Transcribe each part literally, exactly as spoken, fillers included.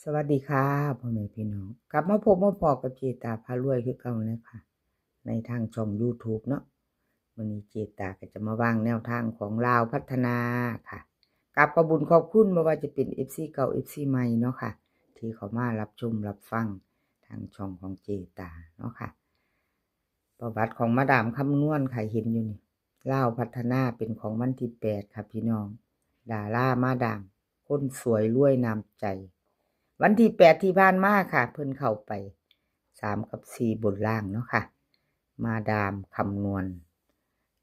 สวัสดีค่ะ พ่อแม่พี่น้อง กลับมาพบมาพ้อกับเจตาพารวยคือเก่านะคะ ในทางช่อง YouTube เนาะ มื้อนี้เจตาก็จะมาวางแนวทางของลาวพัฒนาค่ะ กราบขอบบุญขอบคุณ บ่ว่าจะเป็น เอฟซี เก่า เอฟซี ใหม่เนาะค่ะ ที่เข้ามารับชมรับฟังทางช่องของเจตาเนาะค่ะ ประวัติของมาดามคำนวณค่ะ เห็นอยู่นี่ ลาวพัฒนาเป็นของวันที่แปดค่ะพี่น้อง ดารามาดาม คนสวยรวยน้ำใจ วันที่แปดที่ผ่านมาค่ะ เพิ่นเข้าไป สามกับสี่ บนล่างเนาะค่ะ มาดามคำนวณ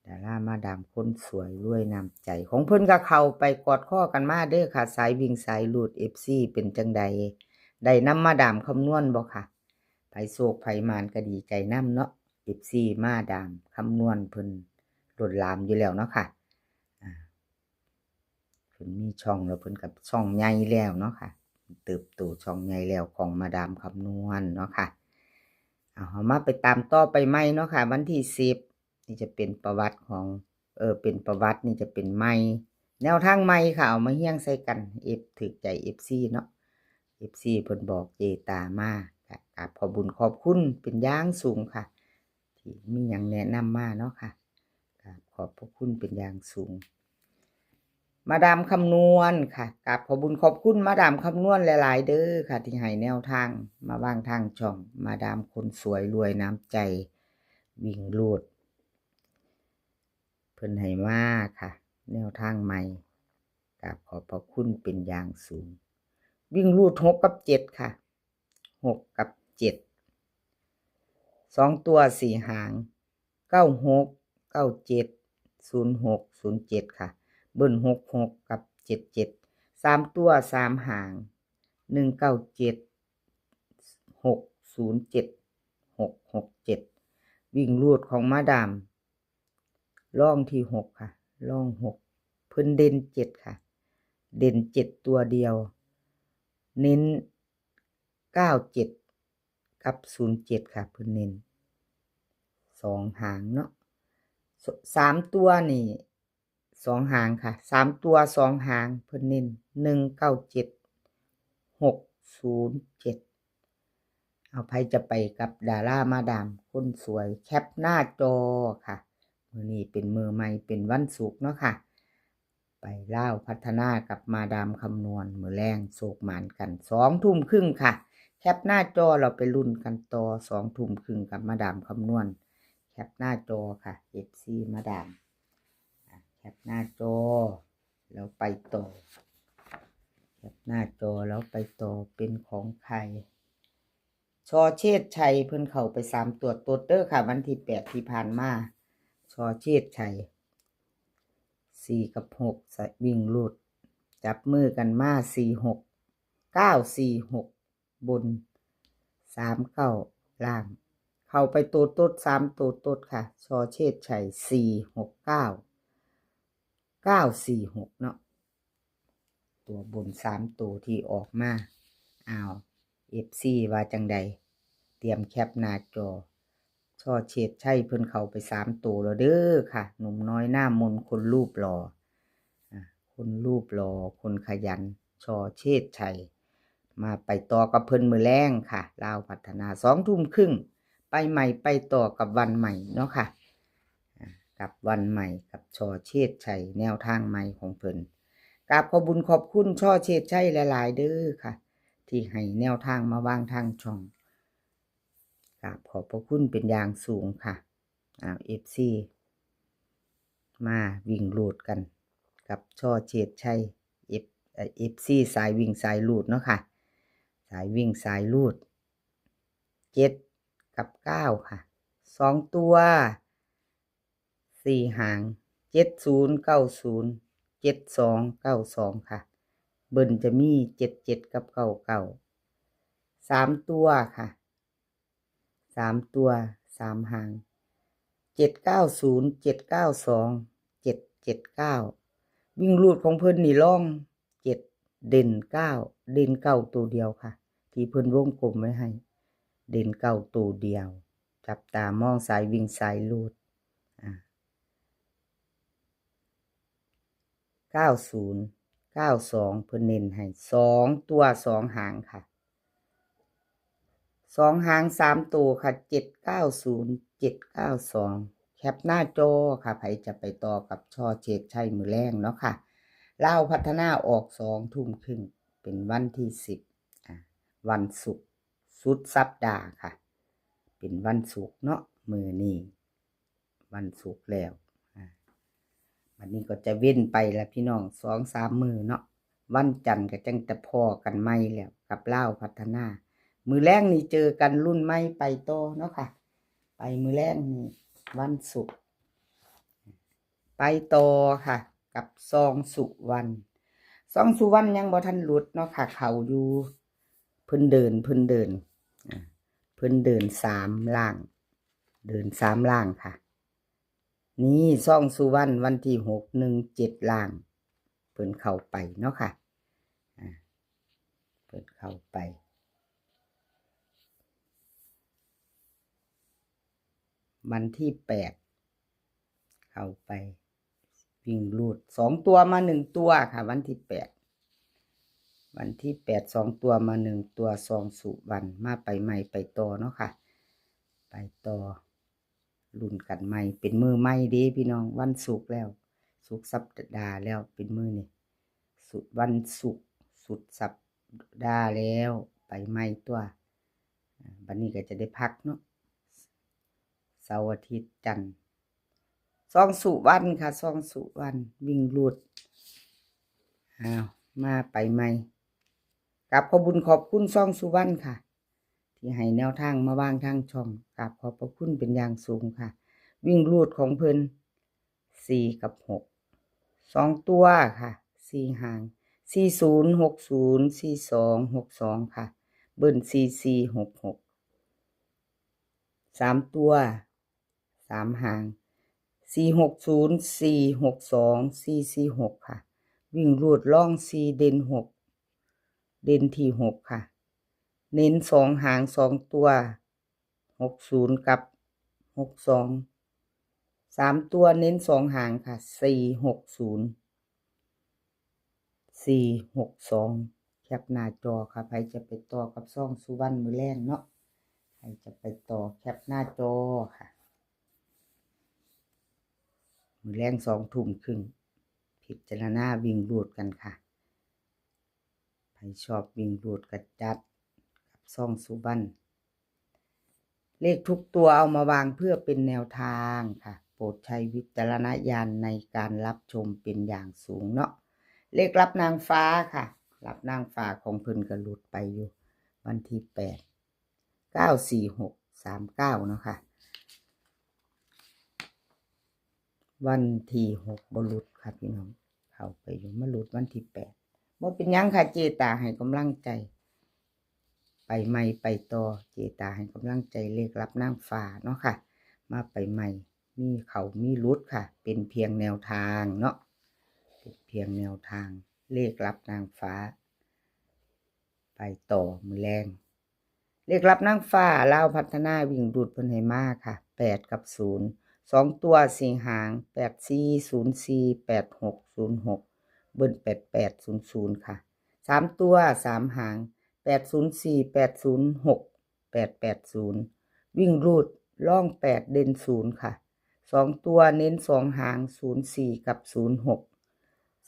ดารามาดามคนสวยรวยน้ำใจ ของเพิ่นก็เข้าไปกอดคอกันมาเด้อค่ะ สายวิ่งสายรูด เอฟซี เป็นจังใด ได้นำมาดามคำนวณบ่ค่ะ ไผโชคไผหมานก็ดีใจนำเนาะ เอฟซี มาดามคำนวณเพิ่นล้นหลามอยู่แล้วเนาะค่ะ อ่า เพิ่นมีช่องแล้ว เพิ่นก็ช่องใหญ่แล้วเนาะค่ะ เติบโตช่องใหญ่แล้วของมาดามคำนวณเนาะค่ะ เอา เฮามาไปตามต่อไปใหม่เนาะค่ะ วันที่สิบ นี่จะเป็นประวัติของ เออ เป็นประวัติ นี่จะเป็นใหม่ แนวทางใหม่ค่ะ เอามาเฮี้ยงใส่กัน เอฟ ถืกใจ เอฟซี เนาะ เอฟซี เพิ่นบอกเจตามาค่ะ กราบขอบบุญขอบคุณเป็นอย่างสูงค่ะ ที่มีหยังแนะนำมาเนาะค่ะ กราบขอบพระคุณเป็นอย่างสูง มาดามคำนวณค่ะ กราบขอบบุญขอบคุณมาดามคำนวณหลายๆเด้อค่ะ ที่ให้แนวทางมาวางทางช่อง มาดามคนสวยรวยน้ำใจ วิ่งรูด เพิ่นให้มาค่ะ แนวทางใหม่ กราบขอบพระคุณเป็นอย่างสูง วิ่งรูดหกกับเจ็ดค่ะ หกกับเจ็ด สองตัวสี่หาง เก้าหก เก้าเจ็ด ศูนย์หก ศูนย์เจ็ดค่ะ เบิ้ลหกหกกับเจ็ดเจ็ด สามตัวสามหาง หนึ่งเก้าเจ็ด หกศูนย์เจ็ด หกหกเจ็ด วิ่งรูดของมาดาม รองที่หกค่ะ รองหก เพิ่นเด่นเจ็ดค่ะ เด่นเจ็ดตัวเดียว เน้นเก้าเจ็ดกับศูนย์เจ็ดค่ะ เพิ่นเน้นสองหางเนาะ ส- สามตัวนี่ สองหางค่ะ สามตัวสองหาง เพิ่นเน้น หนึ่งเก้าเจ็ด หกศูนย์เจ็ด เอา ไผจะไปกับดารามาดามคนสวย แคปหน้าจอค่ะ มื้อนี้เป็นมื้อใหม่ เป็นวันศุกร์เนาะค่ะ ไปลาวพัฒนากับมาดามคำนวณ มื้อแลงโชคหมานกัน สองทุ่มครึ่งค่ะ แคปหน้าจอ เราไปลุ้นกันต่อ สองทุ่มครึ่งกับมาดามคำนวณ แคปหน้าจอค่ะ เอฟซี มาดาม อ่ะ แคปหน้าจอ แล้วไปต่อ แคปหน้าจอแล้วไปต่อ เป็นของใคร ชอเชษชัย เพิ่นเข้าไปสามตัวโต๊ดเด้อค่ะ วันที่แปดที่ผ่านมา ชอเชษชัย สี่กับหก สะ- วิ่งรูด จับมือกันมา สี่หก เก้าสี่หก บน สามเก้า ล่าง เข้าไปโต๊ดโต๊ด สามตัวโต๊ดค่ะ ชอเชษชัย สี่หกเก้า เก้าสี่หก เนาะ ตัวบนสามตัวที่ออกมา อ้าว เอฟซี ว่าจังใด เตรียมแคปหน้าจอ ชอเชษชัยเพิ่นเข้าไปสามตัวแล้วเด้อค่ะ หนุ่มน้อยหน้ามนคนรูปหล่อ อ่ะ คนรูปหล่อ คนขยัน ชอเชษชัย มาไปต่อกับเพิ่นมื้อแลงค่ะ ลาวพัฒนา สองทุ่มครึ่ง ไปใหม่ไปต่อกับวันใหม่เนาะค่ะ อ่ะ กับวันใหม่กับชอเชษชัย แนวทางใหม่ของเพิ่น กราบขอบบุญขอบคุณชอเชษชัยหลายๆเด้อค่ะ ที่ให้แนวทางมาวางทางช่อง กราบขอบพระคุณเป็นอย่างสูงค่ะ อ่า เอฟซี มาวิ่งรูดกัน กับชอเชษชัย เอฟ- เอ่อ เอฟซี สายวิ่งสายรูดเนาะค่ะ สายวิ่งสายรูด เจ็ดกับเก้าค่ะ สองตัว สี่หาง เจ็ดศูนย์ เก้าศูนย์ เจ็ดสอง เก้าสอง ค่ะ เบิ้ลจะมี เจ็ดเจ็ด กับ เก้าเก้า สามตัวค่ะ สามตัว สามหาง เจ็ดเก้าศูนย์ เจ็ดเก้าสอง เจ็ดเจ็ดเก้า วิ่งรูดของเพิ่นนี่รองเจ็ด เด่นเก้า เด่นเก้าตัวเดียวค่ะ ที่เพิ่นวงกลมไว้ให้ เด่นเก้าตัวเดียว จับตามองสายวิ่งสายรูด อ่า เก้าศูนย์ เก้าสอง เพิ่นเน้นให้สองตัวสองหางค่ะ สองหางสามตัวค่ะ เจ็ดเก้าศูนย์ เจ็ดเก้าสอง แคปหน้าจอค่ะ ไผจะไปต่อกับช่อเชกชัยมื้อแลงเนาะค่ะ ลาวพัฒนาออกสองทุ่มครึ่ง เป็นวันที่สิบ อ่ะ วันศุกร์ สุดสัปดาห์ค่ะ เป็นวันศุกร์เนาะ มื้อนี้ วันศุกร์แล้ว อ่า บัดนี้ก็จะเว้นไปละพี่น้อง สองสาม มื้อเนาะ วันจันทร์ก็จั่งจะพ้อกันใหม่แล้วกับลาวพัฒนา มื้อแลงนี่เจอกันรุ่นใหม่ไปต่อเนาะค่ะ ไปมื้อแลงนี่วันศุกร์ ไปต่อค่ะ กับซองสุวรรณ ซองสุวรรณยังบ่ทันหลุดเนาะค่ะ เข้าอยู่ เพิ่นเดิน เพิ่นเดิน อ่า เพิ่นเดินสามล่าง เดินสามล่างค่ะ นี่ซองสุวรรณวันที่หก หนึ่งเจ็ด ล่าง เพิ่นเข้าไปเนาะค่ะ อ่า เพิ่นเข้าไป วันที่แปด เข้าไป วิ่งรูดสองตัวมาหนึ่งตัวค่ะ วันที่แปด วันที่แปด สองตัวมาหนึ่งตัว ซองสุวรรณ มาไปใหม่ไปต่อเนาะค่ะ ไปต่อ ลุ้นกันใหม่ เป็นมื้อใหม่เด้พี่น้อง วันศุกร์แล้ว สุดสัปดาห์แล้ว เป็นมื้อนี่ สุดวันศุกร์ สุดสัปดาห์แล้ว ไปใหม่ตัว อ่า บัดนี้ก็จะได้พักเนาะ เสาร์อาทิตย์จันทร์ ซองสุวรรณค่ะ ซองสุวรรณ วิ่งรูด อ้าว มาไปใหม่ กราบขอบบุญขอบคุณซองสุวรรณค่ะ ที่ให้แนวทางมาวางทางช่อง กราบขอบพระคุณเป็นอย่างสูงค่ะ วิ่งรูดของเพิ่น สี่กับหก สองตัวค่ะ สี่หาง สี่ศูนย์ หกศูนย์ สี่สอง หกสอง ค่ะ เบิ้ล สี่สี่ หกหก สามตัว สามหาง สี่หกศูนย์ สี่หกสอง สี่สี่หก ค่ะ วิ่งรูดรอง สี่ เด่น หก เด่นที่ หก ค่ะ เน้นสองหาง สองตัว หกศูนย์ กับ หกสอง สามตัวเน้นสองหางค่ะ สี่หกศูนย์ สี่หกสอง แคปหน้าจอค่ะ ไผจะไปต่อกับซองสุวรรณมื้อแลงเนาะ ไผจะไปต่อแคปหน้าจอค่ะ มื้อแลงสองทุ่มครึ่ง พิจารณาวิ่งรูดกันค่ะ ไผชอบวิ่งรูดก็จัดกับซองสุวรรณ เลขทุกตัวเอามาวางเพื่อเป็นแนวทางค่ะ โปรดใช้วิจารณญาณในการรับชมเป็นอย่างสูงเนาะ เลขลับนางฟ้าค่ะ ลับนางฟ้าของเพิ่นก็หลุดไปอยู่ วันที่แปด เก้าสี่หก สามเก้า เนาะค่ะ วันที่หกบ่หลุดค่ะพี่น้อง เข้าไปอยู่ มาหลุดวันที่แปด บ่เป็นหยังค่ะ เจตาให้กำลังใจ ไปใหม่ไปต่อ เจตาให้กำลังใจเลขลับนางฟ้าเนาะค่ะ มาไปใหม่ มีเข้ามีหลุดค่ะ เป็นเพียงแนวทางเนาะ เป็นเพียงแนวทาง เลขลับนางฟ้า ไปต่อมื้อแลง เลขลับนางฟ้าลาวพัฒนาวิ่งรูดเพิ่นให้มาค่ะ แปดกับศูนย์ สองตัวสี่หาง แปดสี่ ศูนย์สี่ แปดหก ศูนย์หก เบิ้ล แปดแปด ศูนย์ศูนย์ ค่ะ สามตัวสามหาง แปดศูนย์สี่ แปดศูนย์หก แปดแปดศูนย์ วิ่งรูดรอง แปด เด่น ศูนย์ ค่ะ สองตัวเน้นสองหาง ศูนย์สี่ กับ ศูนย์หก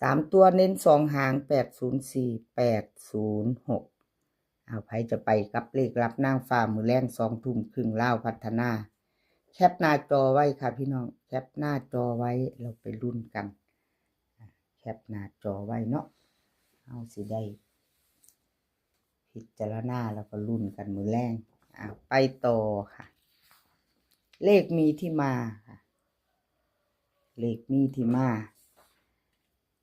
สามตัวเน้นสองหาง แปดศูนย์สี่ แปดศูนย์หก เอา ไผจะไปกับเลขลับนางฟ้ามื้อแลงสองทุ่มครึ่งลาวพัฒนา แคปหน้าจอไว้ค่ะพี่น้อง แคปหน้าจอไว้ เราไปลุ้นกัน แคปหน้าจอไว้เนาะ เอาสิได้ พิจารณาแล้วก็ลุ้นกันมื้อแลง อ่ะ ไปต่อค่ะ เลขมีที่มาค่ะ เลขมีที่มา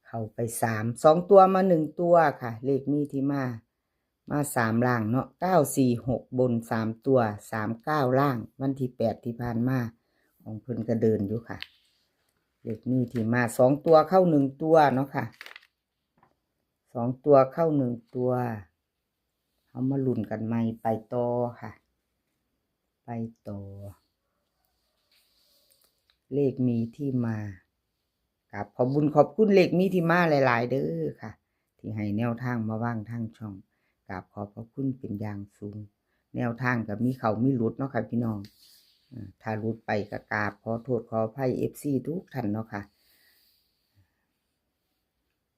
เข้าไปสาม สองตัวมาหนึ่งตัวค่ะ เลขมีที่มา มาสามล่างเนาะ เก้าสี่หก บนสามตัว สามเก้า ล่าง วันที่แปดที่ผ่านมา ของเพิ่นก็เดินอยู่ค่ะ เลขมีที่มา สองตัวเข้าหนึ่งตัวเนาะค่ะ สองตัวเข้าหนึ่งตัว เอามาลุ้นกันใหม่ ไปต่อค่ะ ไปต่อ เลขมีที่มา ครับ ขอบบุญขอบคุณเลขมีที่มาหลายๆ เด้อค่ะ ที่ให้แนวทางมาวางทางช่อง กราบขอบพระคุณเป็นอย่างสูง แนวทางก็มีเข้ามีหลุดเนาะค่ะพี่น้อง อ่า ถ้าหลุดไปก็กราบขอโทษขออภัย เอฟซี ทุกท่านเนาะค่ะ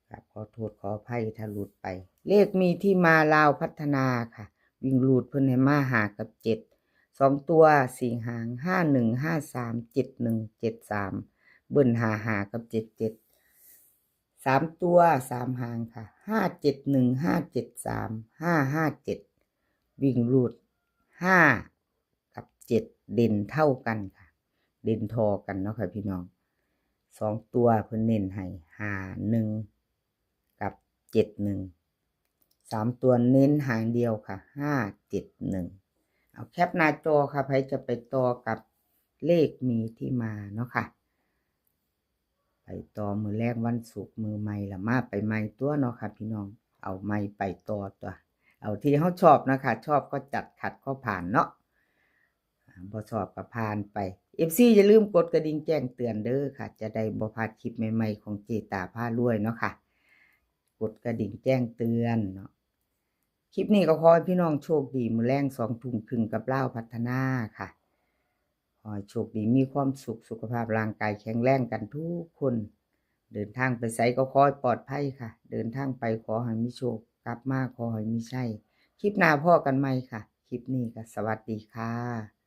กราบขอโทษขออภัยถ้าหลุดไป เลขมีที่มาลาวพัฒนาค่ะ วิ่งรูดเพิ่นให้มาห้ากับเจ็ด สองตัวสี่หาง ห้าหนึ่ง ห้าสาม เจ็ดหนึ่ง เจ็ดสาม เบิ้ลห้าห้ากับเจ็ดเจ็ด สามตัวสามหางค่ะ ห้าเจ็ดหนึ่ง ห้าเจ็ดสาม ห้าห้าเจ็ด วิ่งรูดห้ากับเจ็ด เด่นเท่ากันค่ะ เด่นทอกันเนาะค่ะพี่น้อง สองตัวเพิ่นเน้นให้ห้าหนึ่งกับเจ็ดหนึ่ง สามตัวเน้นหางเดียวค่ะ ห้าเจ็ดหนึ่ง เอาแคปหน้าจอค่ะ ไผจะไปต่อกับเลขมีที่มาเนาะค่ะ ไปต่อมื้อแรกวันศุกร์มื้อใหม่ละมาไปใหม่ตัวเนาะค่ะพี่น้อง เอาใหม่ไปต่อตัว เอาที่เฮาชอบนะคะ ชอบก็จัด ขัดก็ผ่านเนาะ อ่า บ่ชอบก็ผ่านไป เอฟซี อย่าลืมกดกระดิ่งแจ้งเตือนเด้อค่ะ จะได้บ่พลาดคลิปใหม่ๆของเจตาพารวยเนาะค่ะ กดกระดิ่งแจ้งเตือนเนาะ คลิปนี้ก็ขอให้พี่น้องโชคดี มื้อแลงสองทุ่มครึ่งกับลาวพัฒนาค่ะ ขอให้โชคดีมีความสุข สุขภาพร่างกายแข็งแรงกันทุกคน เดินทางไปไสก็ขอให้ปลอดภัยค่ะ เดินทางไปขอให้มีโชค กลับมาขอให้มีชัย คลิปหน้าพ้อกันใหม่ค่ะ คลิปนี้ก็สวัสดีค่ะ